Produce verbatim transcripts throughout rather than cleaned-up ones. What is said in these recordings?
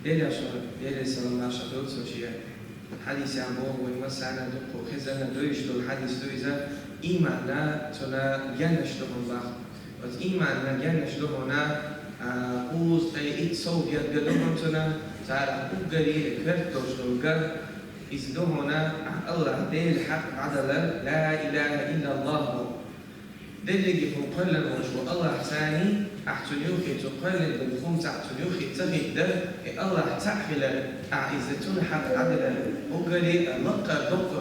Делера шо, Делера салам-маршо хилда цунна, шен хьадисехь боху, вайн массарна дуккха хезна, дойуш долу хьадис ду иза, ийман цунна геннаш ду хьуна боху. Оцу ийманна геннаш ду хьуна, а, кхузткъе итт сов гергга ду хьуна цунна, царах уггаре а коьрта долуш долу гар, иза ду хьуна, ахь АллахӀ Делан хьакъ дӀадалар, ла илаха иллаллахӀ боху. Дерриге хьуна кхоьллина волуш ву АллахӀ царний, ахь цунна юххе, цо кхоьллина долу хӀума цхьаъ цунна юххе ца хӀиттадара, и АллахӀ цхьаъ хилар, ахь иза цунна хьакъ дӀадалар, уггаре а лаккхара доккха,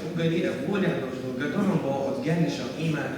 уггаре а гӀолехь долуш долу гар ду хьуна боху оцу геннашах ийман.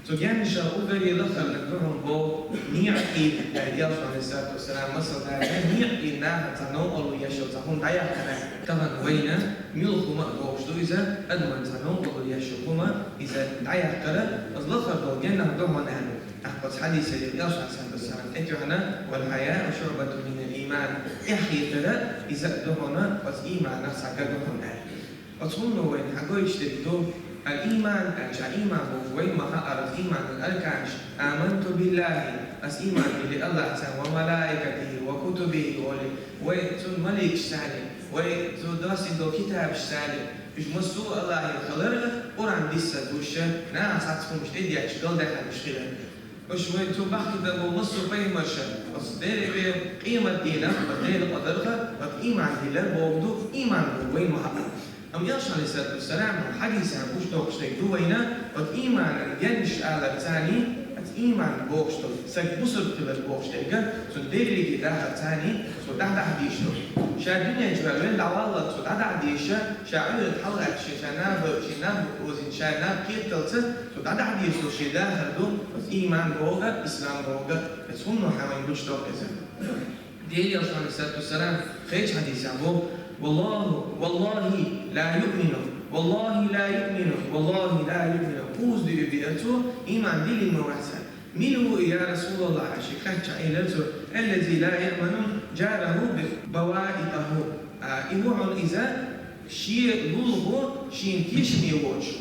Цу геннашах уггаре лакхара ду хьуна боху некъ дийр, аьлла Элчано, Ӏалайхиссалату вассалам, масал дала, некъ дийр нахана цхьа новкъарло еш йолу цхьа хӀума дӀаяккхина, тахана вайна муьлхха хӀума а бохуш ду иза, адамна цхьа новкъарло еш йолу хӀума иза дӀаяккхар, оцу лакхара долу геннах ду хьуна аьлла. ТӀаккха оцу хьадисехь Элчано, Ӏалайхиссалату вассалам, тӀетоьхна: «Вал хьаяу шуӀбатун минал ийман», эхь хетар иза а ду хьуна, оцу ийманах цхьа гар ду хьуна аьлла. Оцу хӀумано вайна хьагойтуш дерг ду, ал-ийман аьлча, ийман боху вайна ма хаьара, ийманан арканаш: «Аманту биллахӀи», ас ийман диллина АллахӀца, «ва малаикатихӀи, ва кутубихӀи», олий, вай цуьнан маликашца, вай цо доссийна долу китабашца, уьш массо а АллахӀера хилар, Къуръан диссар ду уьш, нахана цхьацца хӀуманаш тӀедетташ галдаьхнарш хилар. Уьш вай цо бахкийтина болу массо а пайхамарша, оцу Делан бен къематдийнах, оцу Делан къадарах, оцу ийман диллар боху ду, ийман боху вайна ма хаьара. Амма Элчано, Ӏалайхиссалату вассалам, хьадисехь гуш доккхуш дерг ду вайна, оцу ийманан геннаш аларца, оцу ийман бохуш долу, стаг бусург хилар бохуш дерг, цуьнан дерриге дахарца, цо дӀадахьа дезаш долу. Ша дуьнен чу ваьлла, ваьлла дӀаваллалц цо дӀадахьа дезаш, ша Ӏуьйранна хьалаэцна, ша наб, шен наб озийна, ша наб кхеталц, цо дӀадахьа дезаш долу шен дахар ду, оцу ийман боху, ислам боху, оцу хӀумано хьан вайна гучудоккху иза. Делан Элчано, Ӏалайхиссалату вассалам, кхечу хьадисехь боху: «ВаллахӀи, валлахӀи ла юъмину, валлахӀи ла юъмину, валлахӀи ла юъмину». Кхузткъе итт боху цо, ийман диллина ма вац. Мила ву и, я РасулаллахӀ, аьлла шега хаьттича, элира цо: «Аллази ла яъману жарухӀу баваикъахӀу». А, и ву хьуна иза, шен лулахо шена тешаме воцуш.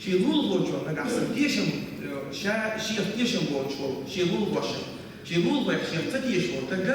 Шен лулахочунна нагахь санна тешам, э, ша, шех тешам боцуш волу, шен лулахошна, шен лулахойх шех ца тешаш волу стаг,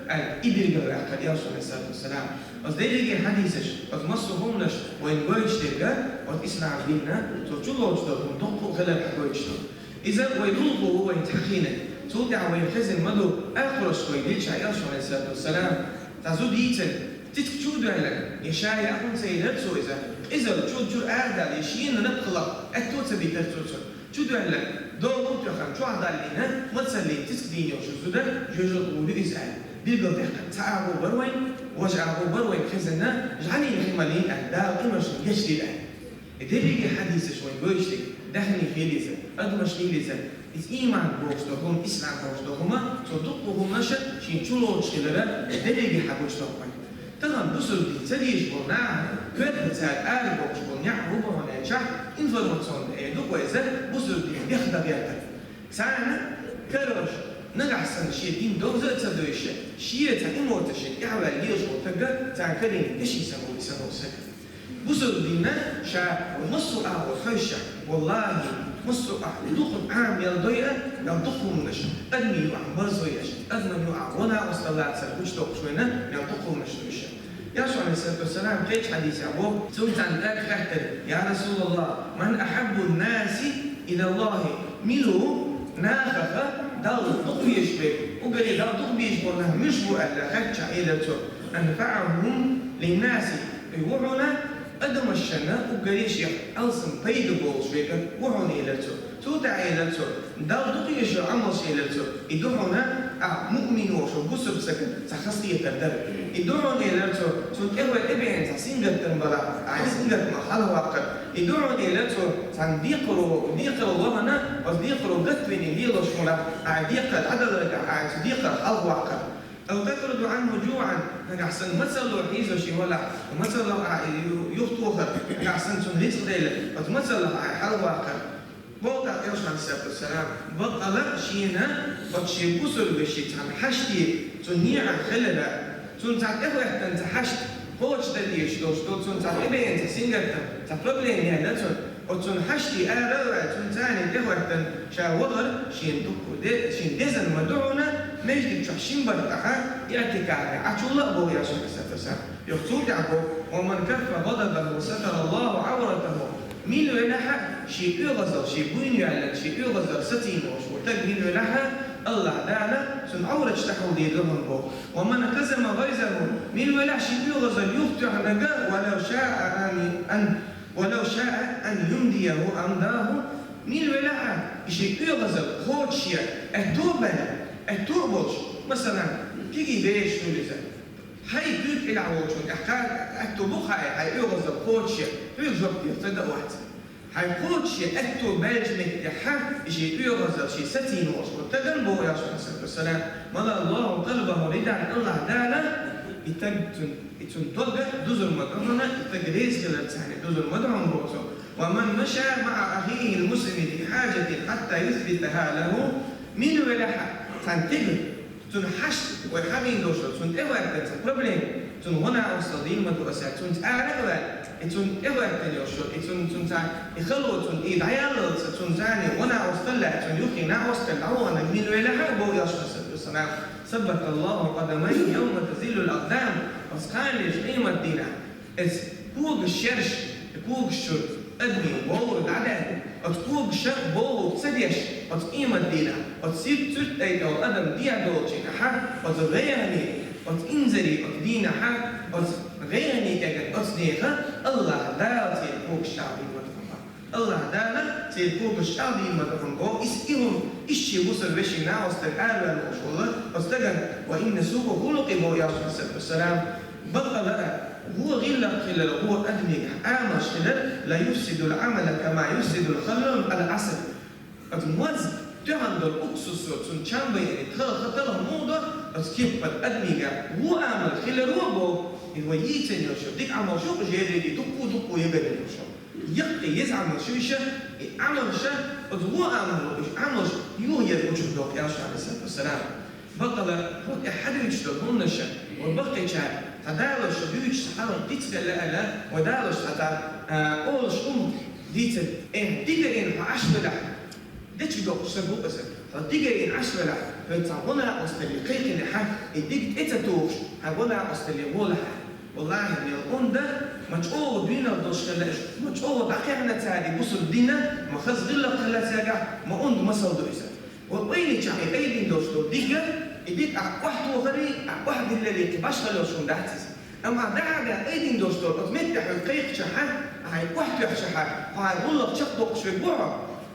аьлла, и билгалваьккхира Элчано, Ӏалайхиссалату вассалам. Оцу дерриге хьадисаш, оцу массо а хӀуманаш вайна гойтуш дерг, оцу ислам динна, цо чулоцуш долу хӀума дуккха а хилар хьагойтуш ду. Иза вай лулахо ву вайна цхьа хиъна. Цул тӀаьхьа вайна хезна ма ду, акхаросхой дийцича Элчано, Ӏалайхиссалату вассалам, цхьа зуда йийцина, цициг чу а доьллина, я ша яа хӀунда ца елира цо иза, къизалла чул чуьра арадаьлла, я шена наб хилахь, аьтто ца битира цо цунна. Чу доьллина, догӀа а тоьхна, чохь а даллийна, мацаллина цициг дийна йолуш зуда, жоьжахати ву иза аьлла, билгалдаьккхина. Цхьа агӀо бара вайна, важа агӀо бара вайна хезна, жӀаьлина хи ма лийна аьлла, Дала къиношна гечдийла аьлла. И дерриге хьадисаш вайна гойтуш дерг, даьхни хила иза, адамаш хила иза, иза ийман бохуш долу хӀума, ислам бохуш долу хӀума, цо дуккха хӀуманаш шена чулоцуш хилар, и дерриге хьагучудоккху вайна. Тахана бусург дин ца дезаш болу нахана, коьртанца ара бохуш болу некъ хӀун бу хьуна аьлча, информационный эр ду-кх вай иза, бусург дин бехк дан гӀертар. Царна, короче, нагахь санна шен дин довза а ца девзаш, шен цхьа эмоци шен тӀехь а ваьлла лелаш волу стаг, царна карийна тешна санна ву и санна волу стаг. Бусург динна ша массо а агӀор хьоьжуш, валлахӀи, массо а агӀор дукха Ӏамал дой а, мел дукха хӀуманаш, адамийн юкъахь марзо еш, адамийн юкъахь гӀо-накъосталла лацар гучудоккхуш вайна, мел дукха хӀуманаш ду уьш. Элчано, Ӏалайхиссалату вассалам, кхечу хьадисехь боху, цунна цхьана стага хаьттира: «Я РасулаллахӀ, ман ахьаббун-наси илаллахӀи?» Мила ву нахах Далла дукха везаш верг, уггаре Далла дукха безаш болу нах муьлш бу аьлла хаьттича, элира цо: «АнфаӀухӀум лин-наси». И ву хьуна адамашна уггаре шех алсам пайда болуш верг ву хьуна, элира цо. Цул тӀаьхьа элира цо: «Далла дукха везаш Ӏамалш», элира цо, и ду хьуна ахь муъмин волуш, бусург стагана цхьа хазахетар дар. И ду хьуна, элира цо, цунна тӀехула тӀебеана цхьа сингаттам балахь, ахь и сингаттамах хьалхаваккхар. И ду хьуна, элира цо, цхьана декхаро, декхаро вахана, оцу декхаро гатвина лелош хилахь, ахь и декхар дӀадаларгахь, ахь цу декхарах хьалхаваккхар. «Ау татруду Ӏанху жуӀан», нагахь санна мацалло хьийзош и валахь, мацаллах ахь ю-, юхатохар, нагахь санна цунна рицкъ делахь, оцу мацаллах ахь хьалхаваккхар. Боху тӀаккха Элчано, Ӏалайхиссалату вассалам, баккъала шена, оцу шен бусург вешин цхьана хьаштий, цунна некъахь хилар, цунна цхьа тӀехӀоьттина цхьа хьашт, кхочушдан дезаш долуш долу, цунна цхьа тӀебеана цхьа сингаттам, цхьа проблема яьлла цунна, оцу цунна хьаштий ара а ваьлла, цунна царна тӀехӀоьттина ша вахар шена дукха де-, шена дезна ма ду хьуна, Междиг чохь шин баттахьа иӀтикафе Ӏачулла а боху Яшар Сатарсан. Юха цул тӀаьхьа боху: «Ва ман каффа гъадабаху сатара Аллаху Ӏавратаху». Мила велахьа шен оьгӀазал, шен буйна яьллина, шен оьгӀазал сацийна волуш ву стаг мила велахьа, Аллах Дала цуьнан Ӏавраташ тӀехула дийр ду хьуна боху. «Ва ман казама гъайзаху», мила велахьа шен оьгӀазал юхатоьхнарг, «ва лав шаа ан, ан, ва лав шаа ан юмдияху амдаху», мила велахьа и шен оьгӀазал кхочушъян аьтто а баьлла, аьтто а болуш, масалан, кегий бераш хуьлу иза. Хьайн куьйга къилахь волчунна аьхка аьтто бу хьайн, хьайн оьгӀазал кхочушъян, хьоьга жоп дийр ца дан вац. Хьайн кхочушъян аьтто баьллачу меттехьа, и шен оьгӀазал шен сацийна волуш ву стагана боху Яшар Сатарсан. «Мала Аллаху къалбаху ридан», Аллах Дала и стаг цуьнан И цуьнан дог дузур ма ду хьуна, и стаг реза хиларца дузур ма ду хьуна боху цо. «Ва ман маша маӀа ахихил муслими фи хьаджатин хьатта юсбитаха лаху». Мила велахьа цхьана стеган, цуьнан хьашт, вай хьагӀийна долуш долу, цунна тӀехӀоьттина цхьа проблема, цунна гӀо-накъосталла дийр ма ду аса, цуьнца ара а ваьлла, и цунна тӀехӀоьттина йолуш йолу, и цунна, цунна цхьа, и хало цунна и дӀаяллалца, цунна царна гӀо-накъосталла лаьа, цунна юххе накъосталла дӀавахана, мила велахьа а боху Яшар Сатарсан. «Саббаталлаху къадамайхи явма тазиллул акъдам». Оцу кхана леш къемат дийнахь, оцу когаш шерш, и когаш чуьра адамийн бовла дӀадаьлла, оцу когаша бовла ца деш, оцу къемат дийнахь, оцу сирт-, суьртдайта йолу адам дехьа долчу дийнахьа, оцу гӀайгӀане, оцу инзаре, оцу дийнахьа, оцу гӀайгӀане кеган оцу нехан Аллах Дала церан когаш чӀагӀдийр ма ду хьуна. Аллах Дала церан когаш чӀагӀдийр ма ду хьуна боху, иза и хӀума, иштта шен бусалба вешин накъосталла араваьлла волуш волу оцу стагана. «Ва инна суъа хулукъи», боху Яшар Сатарсан, баккъала а, вон гӀиллакх хилар, вон адамийн Ӏамалш хилар, «ла юфсидул Ӏамала кама юфсидул халлу ал Ӏасал». Оцу моз тоьхна долу уксусо цунна чам байина, тхалха талха муха до, оцу кеппара адамийн вон Ӏамал хиларо боху, и вай йийцина йолуш йолу дика Ӏамалш ю-кх, жераре дуккха а дуккха а ягарна йолуш йолу. Яккхий еза Ӏамалш ю иша, и Ӏамалша, оцу вон Ӏамало, уьш Ӏамалш юха яра гучух доккху Яшар Сатарсан. Баккъала, хьо тӀехь хьадуьйцуш долу хӀуманаша, вай баккхийчара, цхьа далош дуьйцуш цхьа хьалха дицделла аьлла, вай далош цхьа цхьа, а, олуш хӀума дийцира, э, дика а йина хьо Ӏаш велахь, дечиг доккхуш стаг ву иза. Хьо дика а йина Ӏаш велахь, хьоьца цхьа гӀо-накъосталла кхайкхинехь, и дика тӀе ца тухуш, хьан гӀо-накъосталла гӀолахь. Валлахи, мел онда, ма чӀогӀа дуьйна долуш хилла иштта, ма чӀогӀа дӀакхехна цара и бусалба дин, ма хаза гӀиллакх хилла цаьргахь, ма онда масал ду иза. Ва къайличахь и къайдина долуш долу дика, и дика ахь охьатохаре, ахь охьадиллале кхин башхалла йолуш хӀума дац иза. Амма ахь дахьа-дахьа къайдина долуш долу оцу меттехь хьоьга кхайкхичахьа, ахь охьатоьхчахьа, хьо хьайн гӀуллакх чекхдоккхуш верг ву хьо.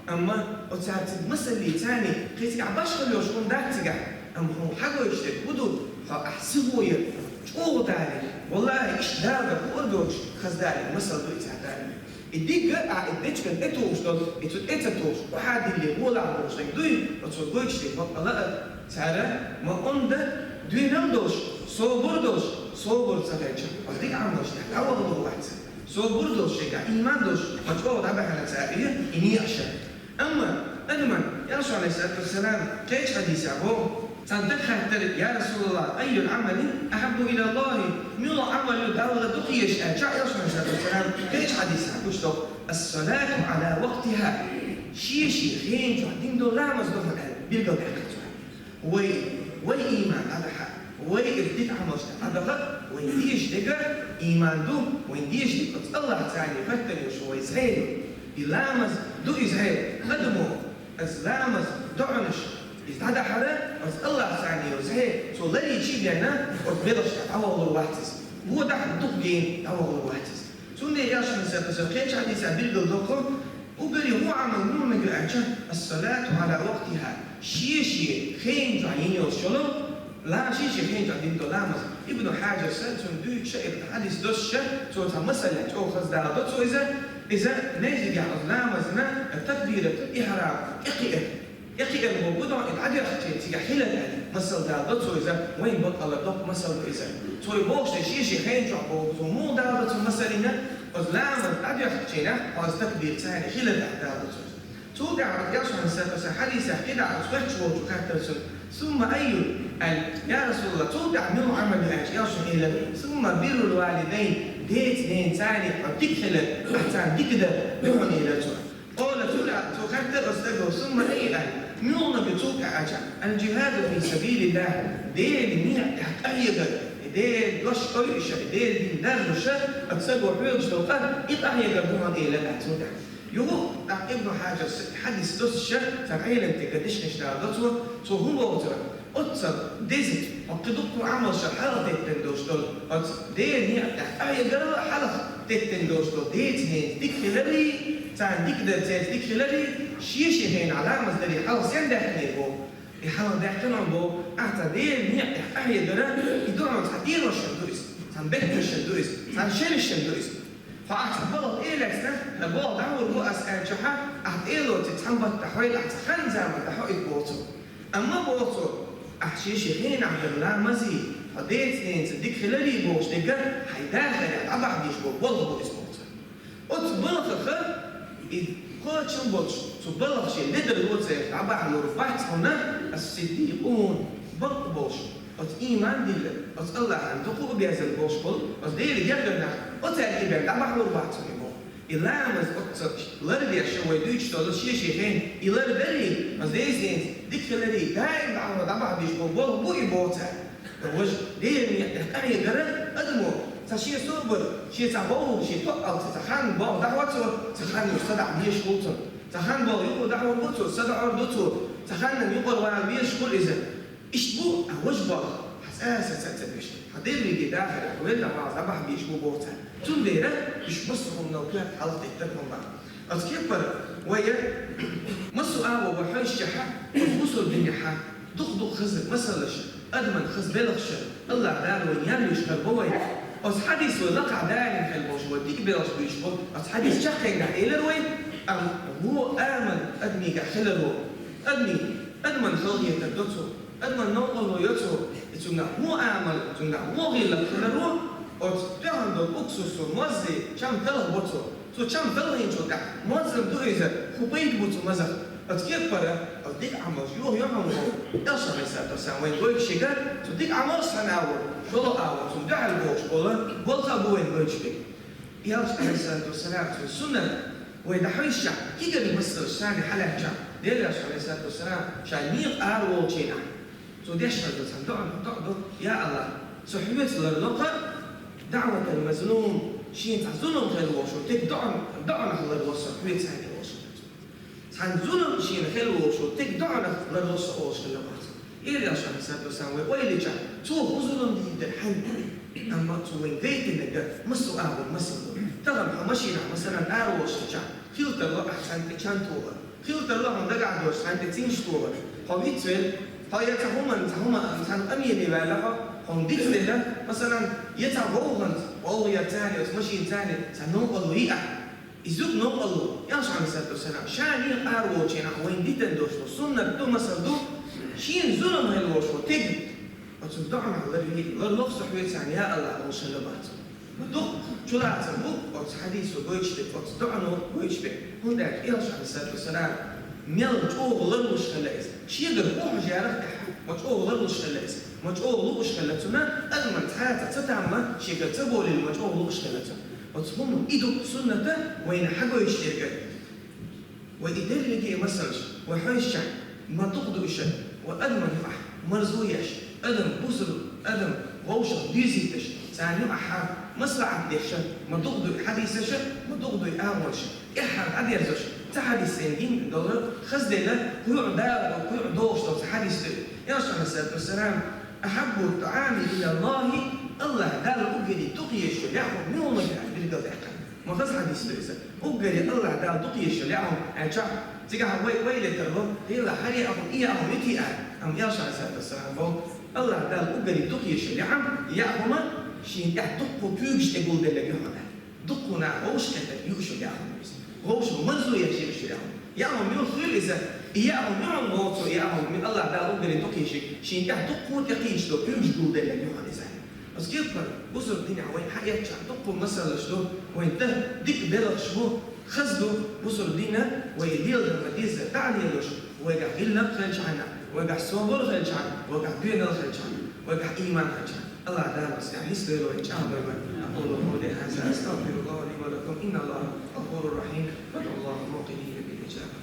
Амма оцара цига масаллица царна кхин цигахь башхалла йолуш хӀума дац цигахь. Амма хьуна хьагойтуш дерг хӀун ду, хьо ахь сихо яр, чӀогӀа далийна. Валлахи, иштта Дала дан хуур доцуш, хаза далийна масал ду и цара далийна. И дика а, и дечиган тӀетухуш долу, и цу тӀе ца тухуш, охьадилле гӀолахь бохуш дерг дуй, оцо гойтуш дерг баккъала а, цара ма онда дуьйна долуш, собар долуш, собар ца хилча, оцу дика Ӏамалш тӀехь дӀавахалур вац. Собар долуш, шайгахь иман долуш, ма чӀогӀа дӀабаьхьана цара и, и некъаш. Амма адаман, Яшар Ӏалайхиссалату вассалам, кхечу хьадисехь боху, цхьана дага хаьттира: «Я Расулаллах, айюл Ӏамали ахьаббу илаллахи?» Муьлха Ӏамал ю Далла дукха езаш аьлча, Яшар Ӏалайхиссалату вассалам, кхечу хьадисехь гуш ду: «Ас-салату Ӏала вакътиха». Шен-шен хенан чохь дина долу ламаз ду хьуна аьлла, билгалдаьккхира цо. Вай, вай иман дӀадахьа, вай иза дика Ӏамалшна дӀадахьа, вай дезаш дерг иман ду, вай дезаш дерг оцу Аллах царна хаттар йолуш вай зӀе ду. И ламаз ду иза хье, адамо, аса ламаз доӀанаш, иза дӀадахьара, оцу Аллах царна йолу зӀе, цо ларийча а денна, оцу белхашна дӀавахалур вац иза. Вон дахьа дукха гена дӀавахалур вац иза. Цундела Яшар Ӏалайхиссалату вассалам кхечу хьадисехь билгалдоккху, уггаре вон Ӏамал муха ю аьлча, ас-салату Ӏала вакътиха. Шен-шен хенан чохь йина йолуш йолу ла-, шен-шен хенан чохь дина долу ламаз. Ибн Хьаджарса, цунна дуьйцуша, и хьадис доссуша, цо цхьа масал яьхьна, чӀогӀа хаза даладо цо иза, иза междигехь оцу ламазна такбиратул ихьрам тӀекхиар. ТӀекхиар боху гуш ду, и дӀадоьхкича цигахь хилар аьлла, масал даладо цо иза, вайн баккъала доккха масал ду иза. Цо и бохуш дерг шен-шен хенан чохь боху, цо муха даладо цу масалина, оцу ламаз дӀадоьхкича, хьо оцу такбир царна хилар аьлла даладо цо иза. Цул тӀаьхьа Яшар Ӏалайхиссалату вассалам хьадисехь кхидӀа оцу хоьттуш волчо хаьттира цунна: «Сумма айю?» аьлла, я Расулаллах, цул тӀаьхьа муьлха Ӏамал ю аьлча, Яшар элира: «Сумма биррул валидайн», деца-ненаца царна хьо дика хилар, ахь царна дика дар ду хьуна, элира цо. Къала, цул тӀаьхьа цо хаьттира оцу стага: «Сумма айю?» аьлла, Муьлханага цул тӀаьхьа аьлча, аль-джихаду фи сабилиллахь, Делан некъа тӀехь къахьегар, Делан дош ойуша, Делан дин даржуша, аса саго хьоьгуш долу къа, и къахьегар бу хьуна элира цул тӀаьхьа. Юха тӀаккха Ибн Хьаджар хьадис доссуша, цхьа Ӏеламнахе дешнаш даладо цо, цо хӀун боху цара, оццул деза, хьо кхин дуккха Ӏамалш хьалха деттина долуш долу, оцу Делан некъа тӀехь къахьегарал хьалха деттина долуш долу децахь дика хиларий, царна дика дар цаьрца дика хиларий, шен-шен хенахь ламаз дарий хьалха стенна даьккхинера боху? И хьалха даьккхина боху, ахьа цхьа Делан некъа тӀехь къахьегара, и ду хьуна цхьа тӀерашна ду иза, цхьана беттанашна ду иза, цхьана шерашна ду иза. Хьо ахьа цхьа балха тӀе а лаьцна, хьан болх дӀахьур бу ас аьллачохь, ахьа тӀе а лоций цхьана баттахь хьо, ахьа цхьа хан заман дӀахьо иза боху цо. Амма боху цо, ахьа шен-шен хенахь дара ламазий, хьо деца-ненаца дика хиларий бохуш дерг, хьайн дахарехь дӀабахьа дезаш болу балха бу иза боху цо. Оцу балхах и кхочун болуш, цу балхах шен ледарло цаьрга дӀабахьалур бац хьуна, ас-сиддикъун, бакъ болуш, оцу ийман дилла, оцу Аллахьан дукха а безар болуш болу, оцу Делан гергара нах, оцаьрга и бен дӀабахьалур бац хьуна и боху. И ламаз оццул лардеш вай дуьйцуш долу шен-шен хенахь и лардарий, оцу деца-ненаца дика хиларий, даим дӀа-, дӀабахьа дезаш болу балха бу и боху цара. Важа, Делан некъа тӀехь къахьегара адамо, цхьа шен собар, шен цхьа гӀовгӀа, шен тоъал цхьа хан болх дӀахьо цо, цхьа хан юха садаӀа дезаш хуьлу цунна. Цхьа хан болх юха дӀахьур бу цо, садаӀор ду цо, цхьа ханна юкъара вала везаш хуьлу иза. Иштта бу, а важа балха, хьан цкъа а саца ца беш, хьан дерриге дахарехь валла вала дӀабахьа дезаш бу боху цара. Цундела уьш массо а хӀуманал коьрта хьалха деттар хӀума бара. Оцу кепара вай массо а агӀо вай хьоьжучохь, оцу бусалба динехь дукха-дукха хаза масалаш, адамна хаза белхаш, Аллахь Дала вайна ял йиш хир бу вай. Оцу хьадис вай лакхахь далийна хилла болуш, вай дика белхаш буьйцуш бу. Оцу хьадис чаккхенгахь элира вай, амма вон амал адамегахь хиларо, адамий, адамна халахетар до цо, адамна новкъарло йо цо, и цуьнгахь вон амал, цуьнгахь вон гӀиллакх хиларо, оцу тоьхна долу уксусо, моззе чам талхабо цо. Цо чам талхийначул тӀаьхьа мозза ду иза, хӀун пайда бу цу мазах? Оцу кепара, оцу дика Ӏамалш юха юхьанхо, Элчано, Ӏалайхиссалату вассалам, вайна гойтуш дерг, цу дика Ӏамалш цхьана агӀор, шолгӀа агӀор, цунна дуьхьал бохуш болу балха а бу вайна гойтуш дерг. Элча, Ӏалайхиссалату вассалам, цуьнан суннат вай дӀахьоьжучохь, кегий масалаш царна хьалаьцча, Делан Элча, Ӏалайхиссалату вассалам, ша некъа ара волчу хенахь, цо деш хилла цхьана доӀанах доӀа до: «Я Аллахь, со хьоьца ларло-кх даӀватал мазлум, шена цхьа зулам хилла волуш волу стеган доӀанах, доӀанах ларло со хьоьца», — аьлла олуш хилла цо. Цхьана зулам шена хилла волуш волу стеган доӀанах ларло со олуш хилла боху цо. Элча, Ӏалайхиссалату вассалам, вай ойла йича, цо хӀун зулам дийр дара хьуна? Амма цо вайна гайтинарг массо а агӀор масал ду. Тахана хьо машинахь, масалан, ара волуш хилча, хила тарло ахь цхьанна тӀе чан тохар. Хила тарло хьуна дагахь долуш цхьанна тӀе цӀинш тохар. Хьо вицвелла, хьо я цхьа хӀуманца, цхьа хӀума, цхьана къамеле ваьлла хьо, хьуна дицделла, масалан, я цхьа вовханца, вовха я царна, оцу машинца царна, цхьа новкъарло йи ахь. И зуда новкъарло, Элча, Ӏалайхиссалату вассалам, ша некъа ара волчу хенахь вайна дитина долуш ду, суннат ду, масал ду, шена зулам хилла волуш волу стеган, оцу доӀанах ларло, ларло-кх со хьоьца, я Аллахь, олуш хилла боху цо. Ма дукха чулацам бу оцу хьадисо гойтуш дерг, оцу доӀано гойтуш дерг. ХӀунда аьлча Элча, Ӏалайхиссалату вассалам, мел чӀогӀа ларлуш хилла иза. Шегара бухьажарах тӀехь ма чӀогӀа ларлуш хилла иза. Ма чӀогӀа лууш хилла цунна, адамна цхьацца ца тамма, шегара ца болийла ма чӀогӀа лууш хилла цунна. Оцу хӀума и ду сунната вайна хьагойтуш дерг. Вай и дерриге а масалш вай хьоьжучохь, ма дукха ду уьш, вай адамна юкъахь марзо еш, адам бусург, адам вовшах доьзийташ, царна юкъахь маслаӀат деш, ма дукха ду и хьадисаш, ма дукха ду и агӀонаш, тӀаьххьара дӀадерзош, цхьа хьадис сайна гина долу, хазделла, кху юкъа дагӀо, кху юкъа догӀуш долу цхьа хьадис ду. Элча, Ӏалайхиссалату вассалам, ахьаббу тӀаӀами илаллахьи, Аллахь Далла уггаре дукха езаш йолу яхь хӀума муьлха ю аьлла билгалдаьккхина. Ма хаза хьадис ду иза. Уггаре Аллахь Далла дукха езаш йолу яхь хӀума аьлча, цигахь вай, вай летар ло, Делахь, хӀара яхь хӀума, и яхь хӀума ю те аьлла. Амма Элча, Ӏалайхиссалату вассалам, боху, Аллахь Далла уггаре дукха езаш йолу яхь хӀума, яхь хӀума шена тӀехь дуккха куьйгаш тӀе гулделларг ю хьуна. Дуккха нах вовшахкхетарг юуш йолу яхь хӀума иза. Вовшах марзо еш юуш йолу яхь хӀума. Яхь хӀума муьлха хуьлу иза? И яхь хӀума ю хьуна, боху цо, яхь хӀума, Аллахь Далла уггаре дукха езаш, шена тӀехь дуккха тӀекхийча долу куьйгаш гулделларг ю хьуна иза. Оцу кепара бусург динехь вай хьаэцча, дуккха масалаш ду, вайн тӀе дика белхаш бу, хаза ду, бусург дина вай леладан ма деззара дӀа а лелош, вайгахь гӀиллакх хилчахьана, вайгахь собар хилчахьана, вайгахь доьналла хилчахьана, вайгахь ийман хилчахьана. Аллахь Дала вайна нисдойла вай чӀагӀбарна. أقول قولي هذا أستغفر الله لي ولكم إن الله غفور رحيم. فادعوا الله موقنين بالإجابة.